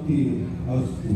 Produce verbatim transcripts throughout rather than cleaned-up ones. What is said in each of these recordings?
Astu.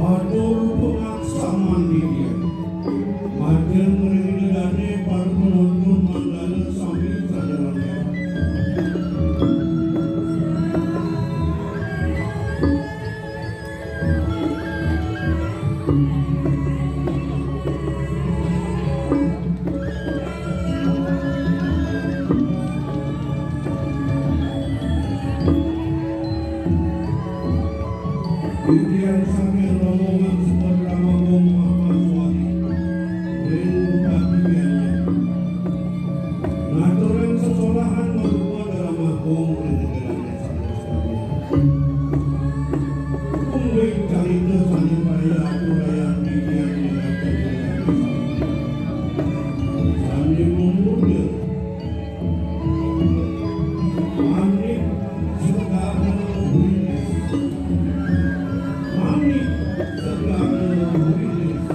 Atur pangaksaman Didian. Majeng ring Ida Dane para panonton manggala sami sadaya. Titiang saking rombongan Semar Rama Gong Mahaswari ring kapiannya. Ngaturang sesolahan marupa Rama Gong ring negarané saking sami. Mungguing carita sané kaya aturayang titiang ring acara sané mamurda. Manik segara wilis. Manik segara wilis. Manik segara wilis.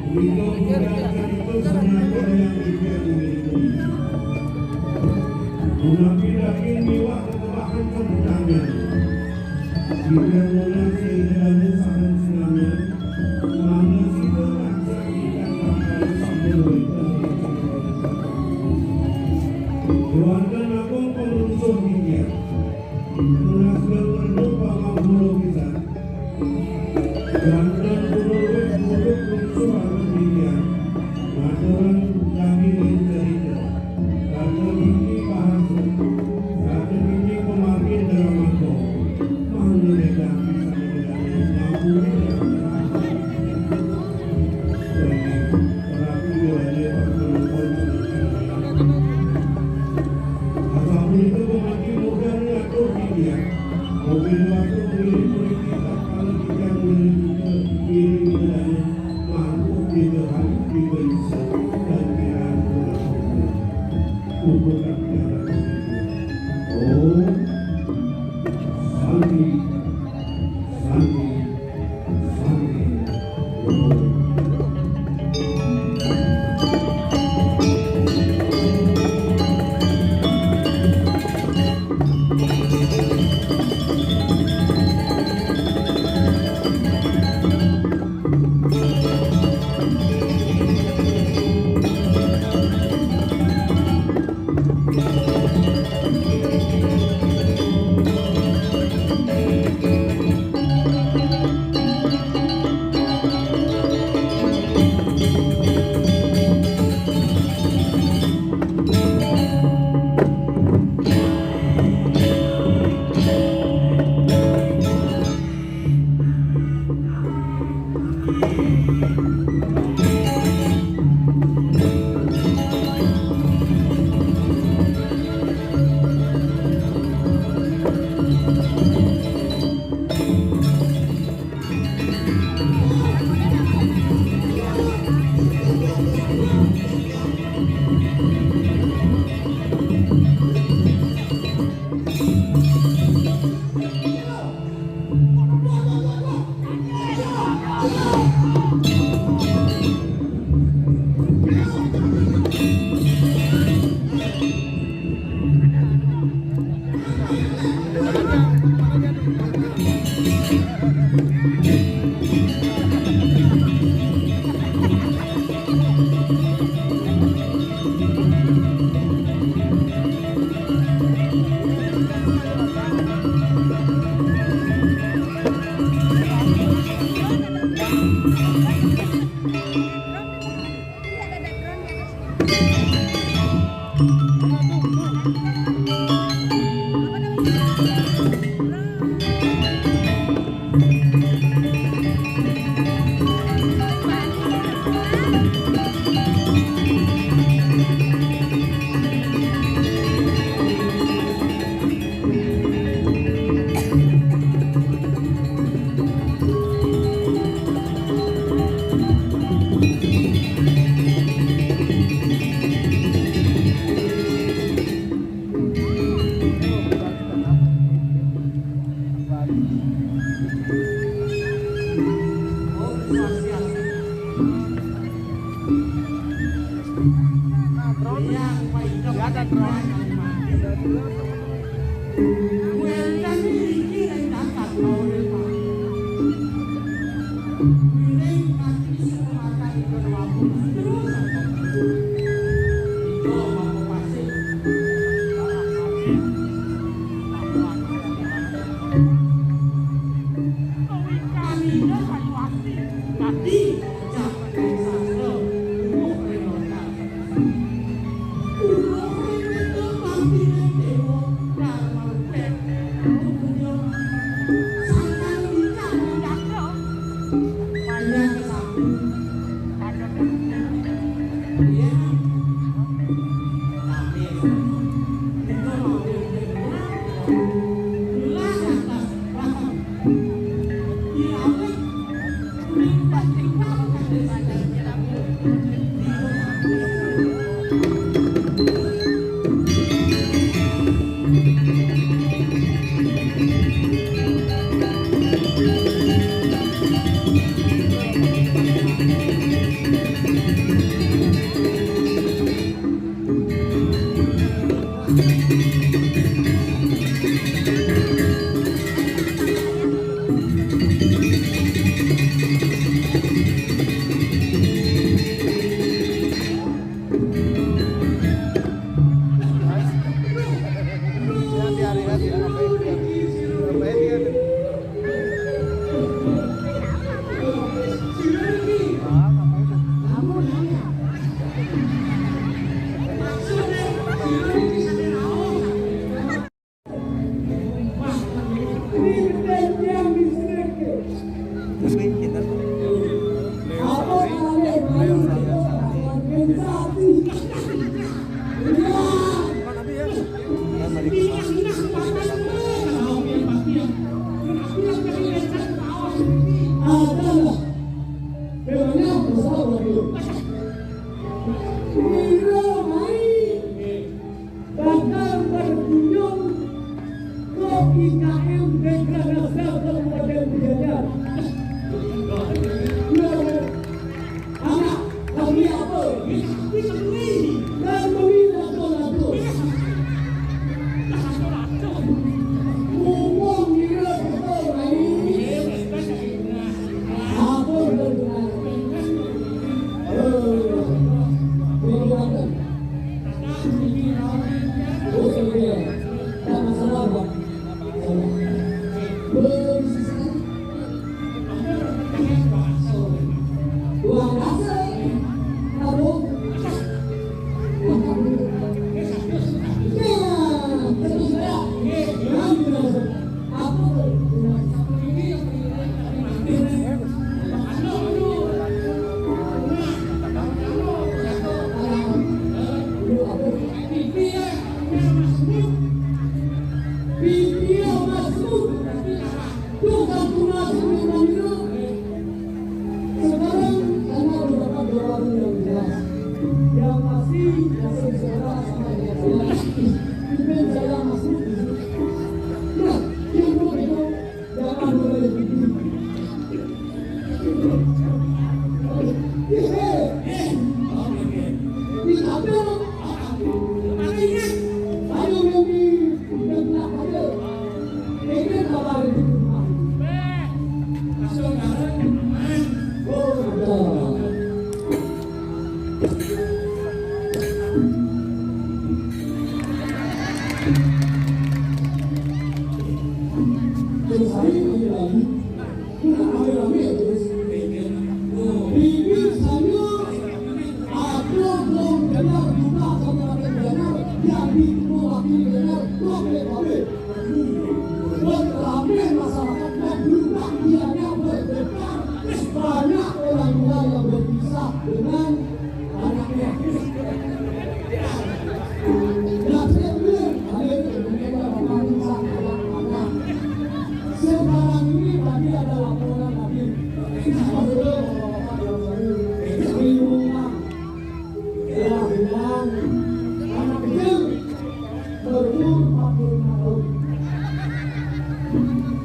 Punika bukan carita sanajan yang dipikir. Punapi daging miwah kekebahan sampun tangan. Sira nunas ing dalem sareng sinamian, mangda sira tansah ingkang bakal sampun wénten ing sira. Keluarga Agung pangrungsuh titiang. Nunas geng redup pangampura pisan. Janten pun luwih buduk lungsuh anut titiang. Ngaturang daginging carita. Kata biji bahasa. Kata biji pemakin drama ko. Mangda dadi sané bedane ngampura. Rabi Déwané Pangampun. Asapunika gumanti mudah ngatur titiang. Mobil waktu ngiring puniki tatkala titiang ngiring ngiring bedane mangku tiga hari tiga isu dan kirang kurang. Ukur kami jalan. Oh, Santi, Santi. Wiring nganti sing mata ing watu. Terus. Iko mangko pasik. Kawinane kayu ati. Dadi, jak ring sastra, tuwuh ring lontar. Tuwuh ring wétan mantine dewa Dharma Rupet. Sangkal nikah mendakra. Panjang kesatu. Iya. Tapi, itu mau dia. Jelas atas. Adalah. Memangnya apa salah, Bro? Ira mai bakal berkunjung ke I K M Degradasi Kabupaten Gianyar. Anak, kami apa? Dan kami lato-lato. Ngomong kira betul, mai. Apa betul? Eh, betul. Sekarang karena udah dapat jawaban yang jelas, yang pasti masih sekolah sama dengan saya. Mungkin saya masuk di sini. Nah, yang gue pegang, jangan boleh begini. Terus hari ini lagi, nah, rame-rame ya, terus. Ini saya ada belum kenal juga sama Raden Janar yang di rumah wakil Janar, rame-rame. Buat rame masyarakat dan juga dianya berdebar. Banyak orang tua yang berpisah dengan anaknya. Nah, saya bilang, ada itu berbeda sama urusan anak-anak. Sekarang ini tadi ada laporan tadi. Saya sudah bapak-bapak yang saya lingkungan. Kelahiran anak kecil berumur empat puluh lima tahun.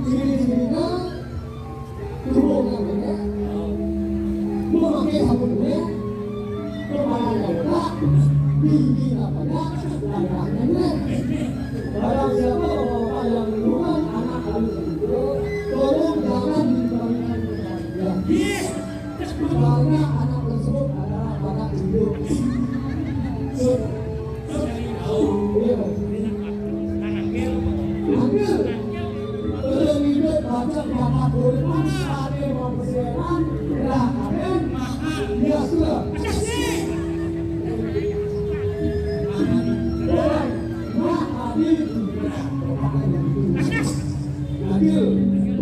Ciri-cirinya, tubuhnya pendek, memakai sabuk kulit, kepalanya botak, giginya banyak, langkahnya jelek. Barang siapa bapak-bapak yang menemukan anak halus itu, tolong jangan dikembalikan ke dia. Karena anak tersebut adalah anak hidup. Iya. Angel. Terus hidup baca bakat beriman, ada yang mempersiapkan, ya, amin. Ya, sudah. Angel.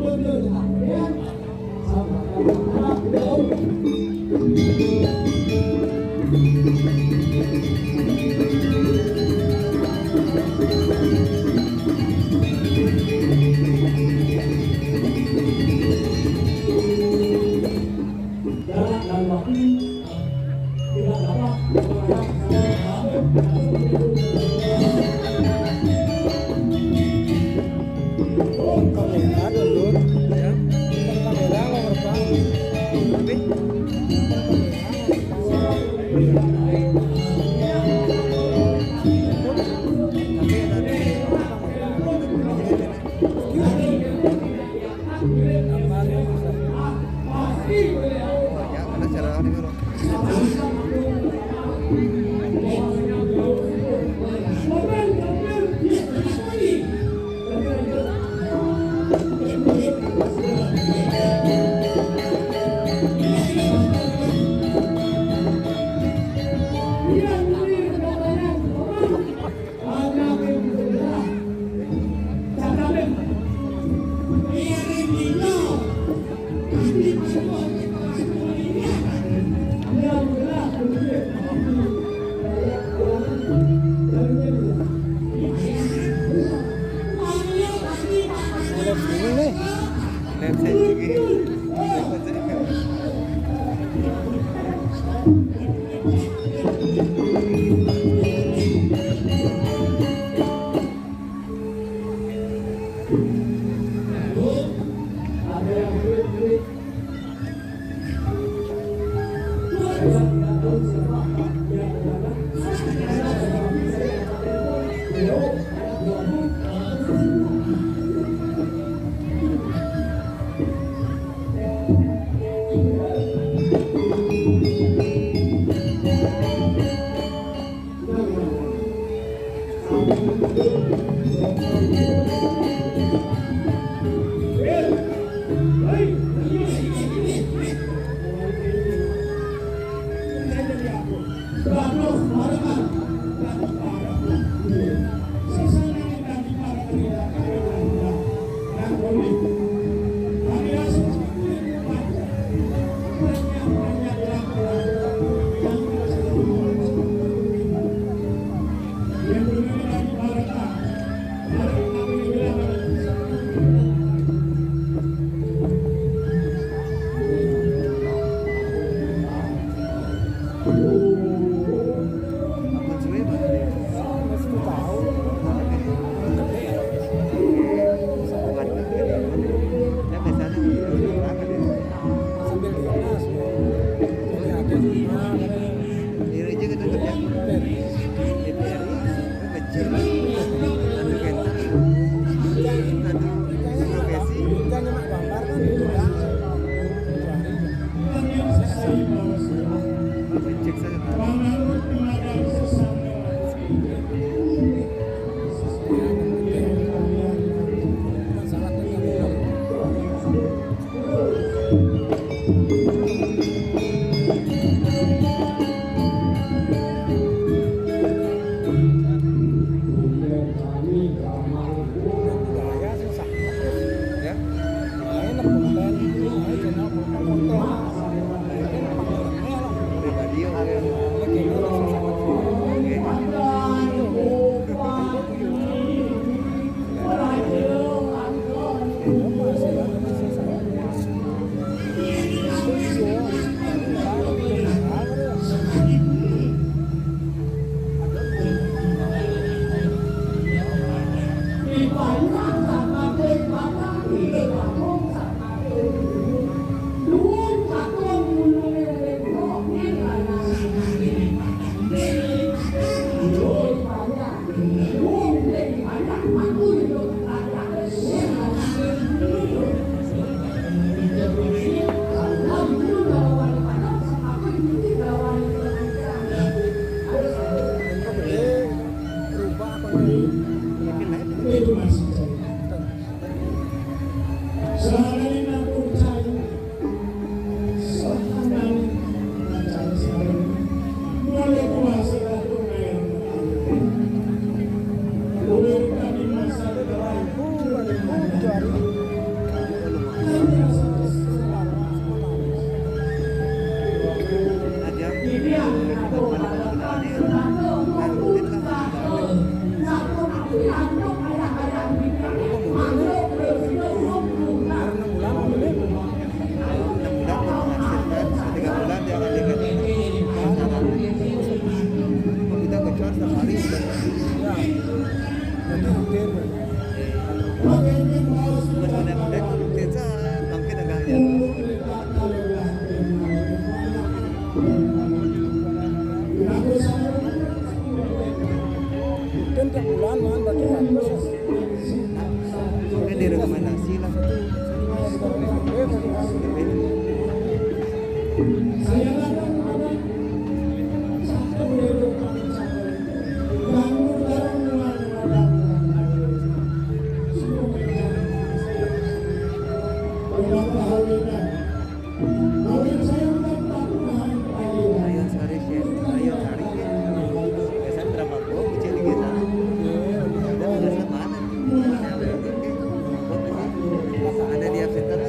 Betul, ya. Kamera dulu, ya. Kamera lo ngerekam. Tapi Ini nih. Lihat saya juga. Enam bulan baru menghasilkan, tiga bulan dia akan lihat. Kita kecuali setiap hari. Terus nenek-nenek tuh rutin, saya bangkit agaknya. Kan tiap bulan, man, berarti bagus. Kan direkomendasi lah. Ayo cari, cari. Biasanya berapa buah kucing di kita? Ada mana? Ada di absen kan?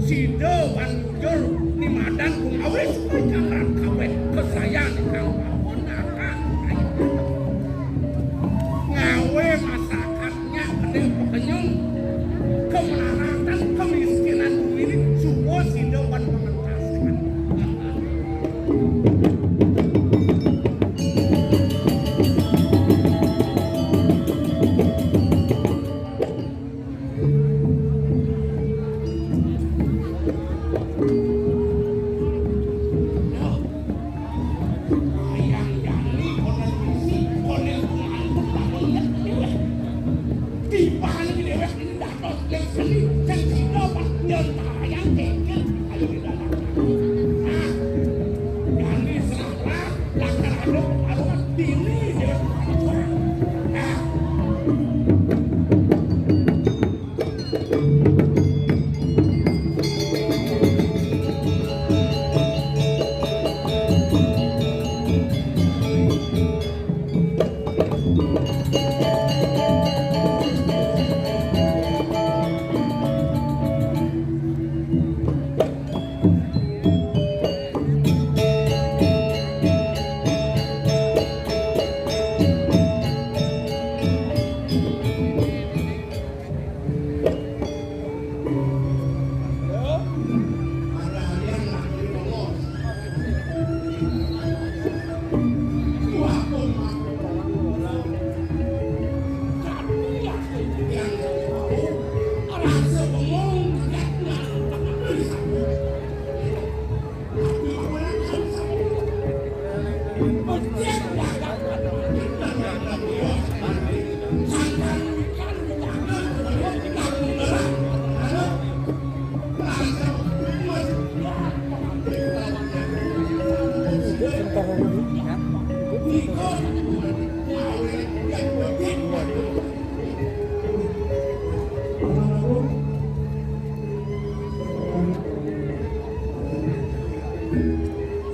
Sida wan bujur nimadan kumawi supaya kamran kabeh kasayang kang pahun akan ayu. Ngawe masakan nya gede pekenyung, kemelaratan, kemiskinan bumi ini, suba sida wan pengentasan. Nah, jani serahlah, lakar ada pertarungan dini dia. Nah.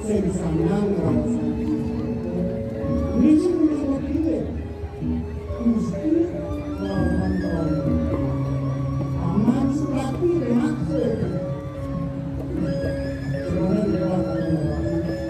Sing sanang ngrasa. Ini sing menurut dia. Gusti lawan Prabu. Paman Surati maksud. Kemudian dia akan mengatakan,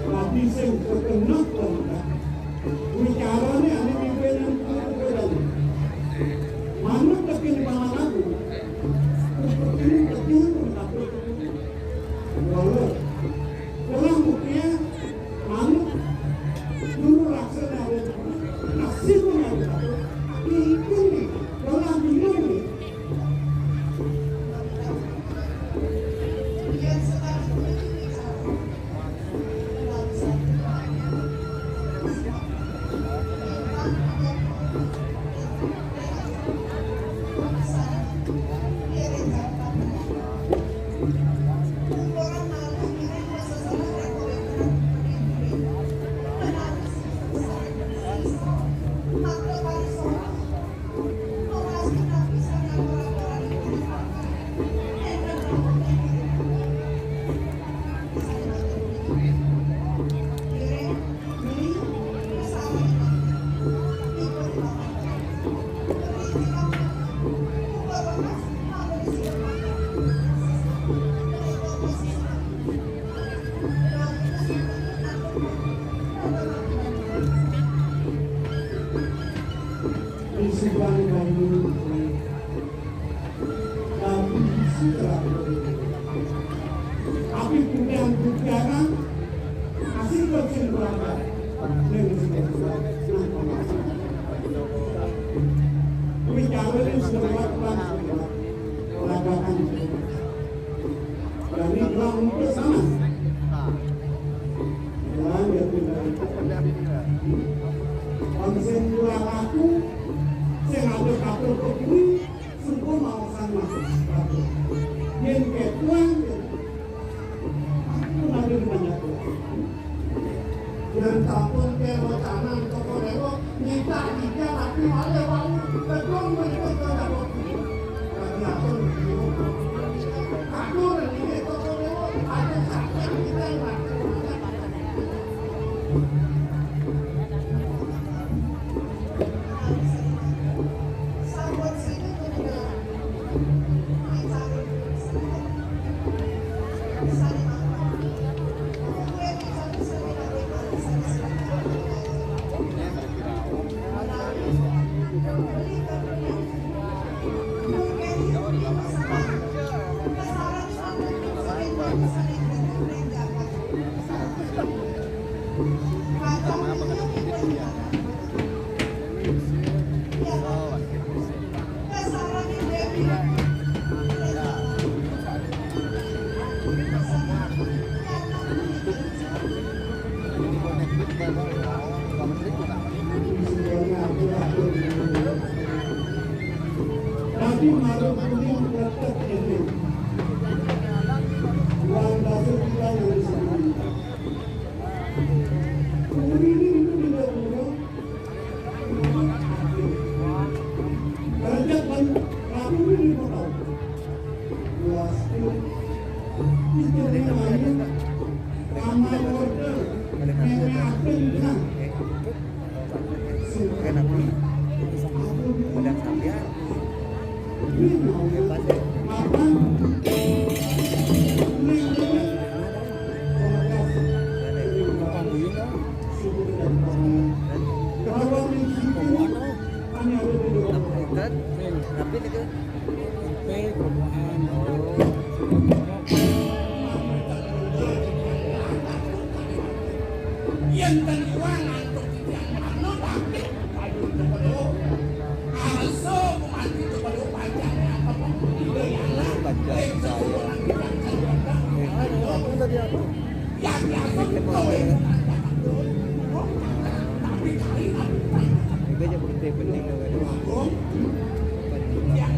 Tapi sing kekenut to, kuwi carane ane mimpin nang kuwi to. Manut tekene paman aku. Tekene tekene kabeh. Ngono. Ora buktinya manut dulu raksasa, nasib pun ada. Ini pun nih, dalam dunia ini. Isi bang kayu. Tapi punya buktiana, asik kok sing berangkat. Ning sing berangkat. Kuwi calon ini sudah kuat, Bang. Olahraga kan. Jadi, Bang, untuk sana. Jalan, ya, tidak. Bang, sing dua aku, sing ada satu ke kiri, Sempurna urusan mah. Yen ketuan, aku ada di mana tuh? Yang sampun ke wacana toko dewa, minta tiga tapi malah wau gedung berikut ke dalam. Bagi aku, aku ini toko dewa, ada satu kita yang mati. Tapi marah kuning tetap ini. Uang dasar kita yang disebut. Kuning ini tidak punya. Kerja kan rapi ini mau tahu. Luas itu. Itu yang lain. Kamar order. Meme apa ini? Tapi itu Yen ten iwang antuk titiang manut apik payu kepada arsa kumanti kepada pancane apa pembuti dayana. Pancane ing saya. Sesuwun titiang saluwung. Yang biasa kowe tapi kali tapi. Itu aja bukti bening kowe. Yang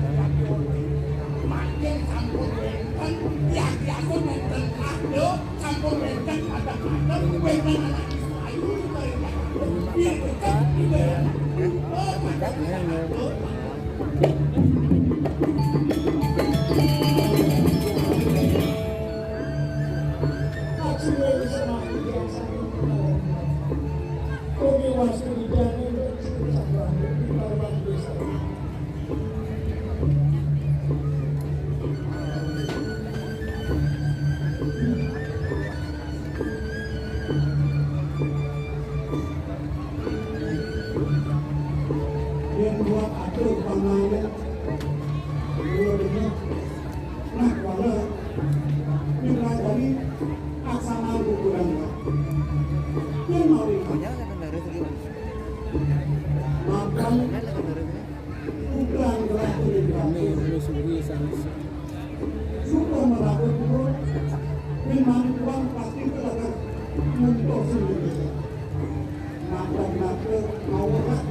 makin sampun wonten, yang biasa wonten kado. Sampun wénten kadang-kadang wénten anak ayu. Yén buat atur pamané, dua bener. Nah, wala, ini pelajari aksana ukuran. Yén mau ingat, mapan bukan berarti ini. Suka melakukan, memang Tuhan pasti telah mentos sendiri. Maka-maka awak,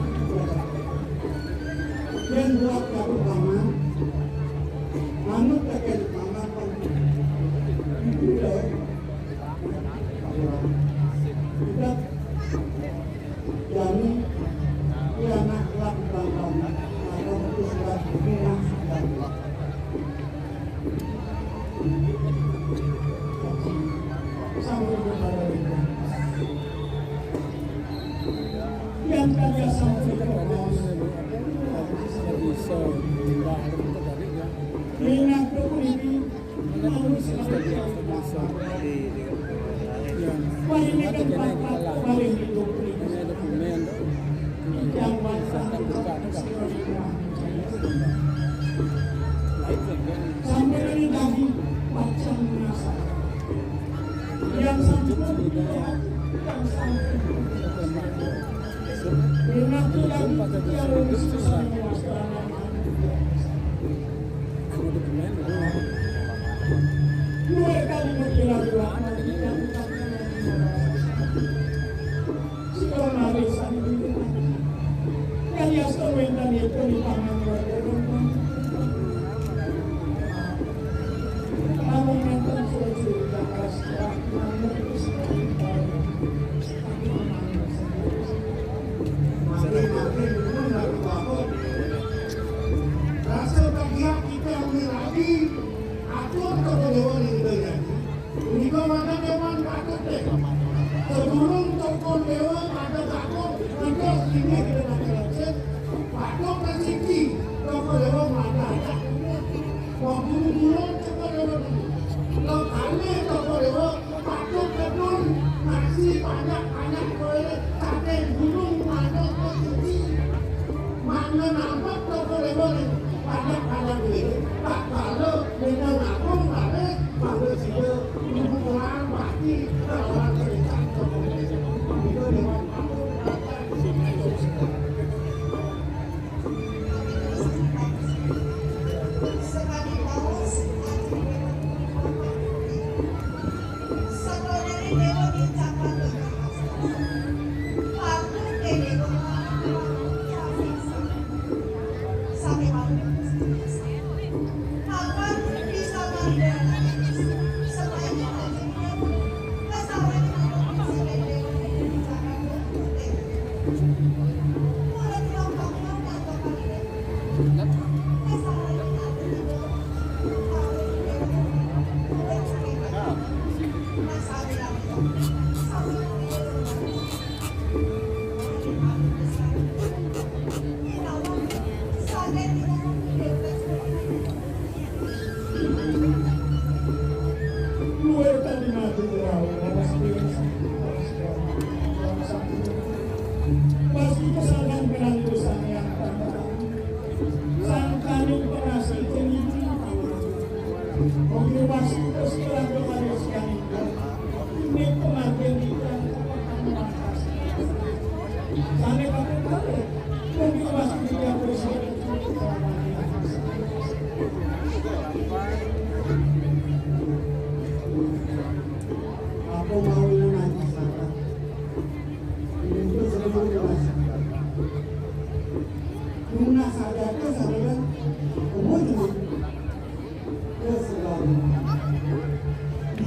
yang buat kamu paman, manut kakek paman, itu dah. Kita Jani, iya nak lak bangkang, atau terus lak minah dan sampai kepada yang kaya sampai ke bawah. Bisa pindah, ada kita tarik ya. Minah tu ini. Rasa bahagia kita yang lagi atur kepada orang yang Punika wonten kéwan patut, nggih. Sedurung Toko Déwa pada takut, kita sini kita nak kerja. Patut rezeki, Toko Déwa pada ada. Wong guru-guru Toko Déwa. Lo kami Toko Déwa patut betul nasi banyak-banyak kue, sate gunung, manuk, rezeki. Mana nampak Toko Déwa ni? Banyak-banyak duit. Tak kala dengan aku, balik. Aku mau nanti sana. Itu sebelum kita sana. Lunas saja ke sana kan? Ke sekolah. Di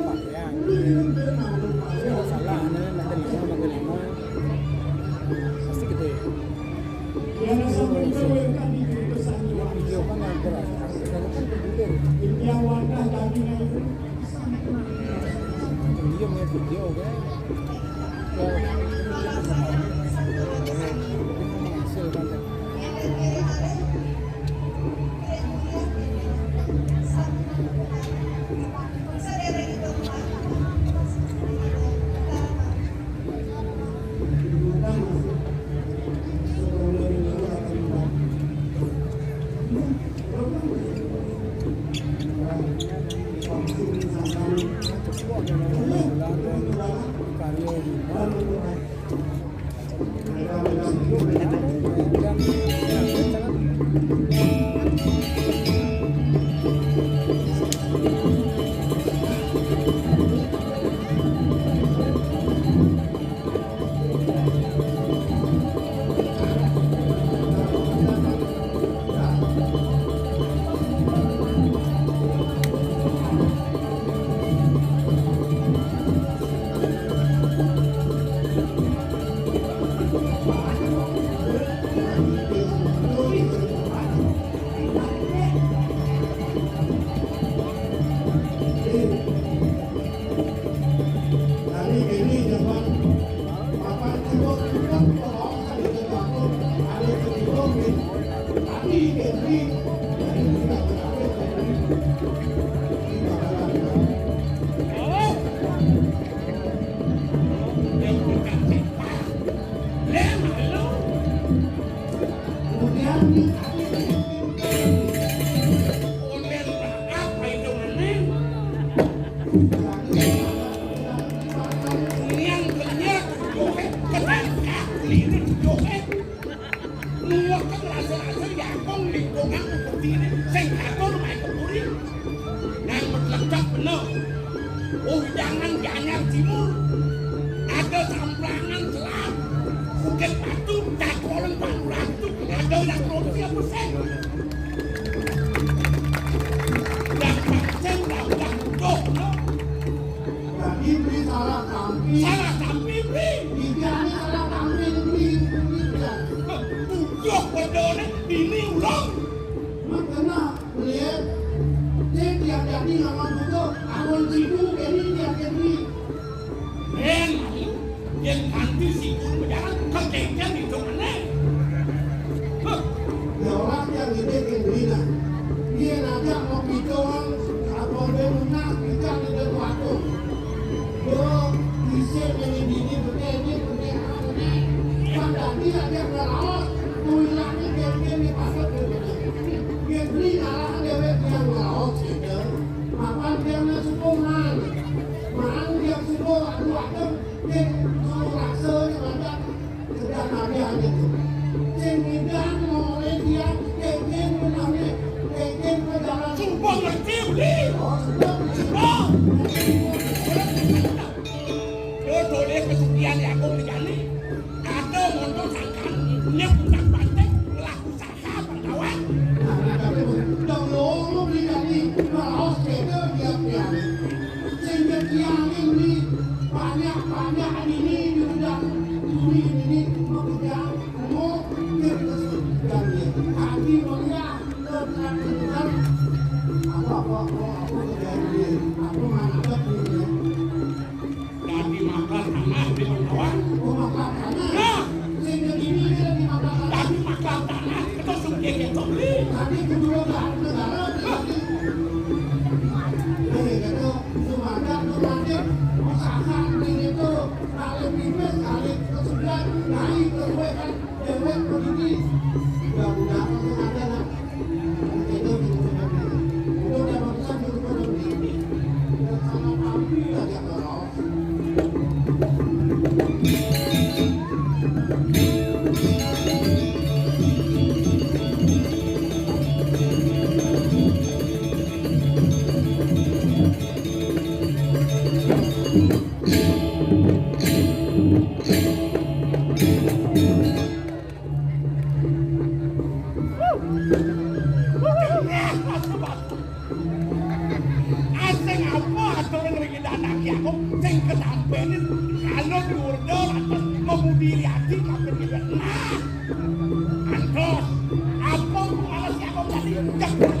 Pak, ya. Ini nggak salah, ini makin lama, makin lama, pasti gede. Video kan yang berat. Video, video, video, oke. Nuwun rasa-rasa Yakung lingkungan buktiné sing katur main kepuri. Nang metlekak bener. Ujangan Gianyar Timur. Ada Samplangan Selat. Bukit Batu, Cakolen Panulantu. Ada yang korupsi apa sih? Yang pancen udah butuh, no. Dadi beli salah tampi. Salah tampi, beli. Iki ane salah tampi, beli. Beli, ya. Tujuh bedone dini ulung. Mengkena, beli. Sing tiap dadi ngomong butuh, amun siku, ini tiap dadi. Ben, yen kanthi siku bejalan, kekencen hitungane. Huh. Ya ora yang gede kendrina. Yen aja mau picon, apa ben nak picon itu waktu. Yo, bisa ini dini, bete ini, bete ini. Kan tadi aja ngelaos, kuilane ben-ben dipasok ben-ben. Yen beli arah dewek yang ngelaos gitu. Mapan dia nggak suka man. Man dia suka adu adem. Yen mau rasa ning lantak, sedang ada aja tuh. Sing ngidan ngomongin dia, kenging menangnya, kenging pejalan. Sumpah ngerti, Bli. Oh, sudah. Sumpah. Yo, dole kesugihan ya aku menjani. Ada motor sangkan, ini puncak pantai, laku sangka, bangkawan. Nah, tapi dong, lo, lo beli tadi, ngelaos gitu, dia, dia. Sehingga tiangin di banyak-banyak ini di bidang bumi ini, pekerjaan umum, dia bisa sebutkan dia. Hati mulia, lo pernah dengar apa, apa, apa, apa terjadi, apa mana ada punya. Dadi makan tanah di bangkawan. Asing apa aturan ring Ida Anak Ki Agung sing kesampaian kalau diurda lantas mamudi ri ati kaping kedua. Nah, antos apa pengalaman Ki Agung tadi? Jebak.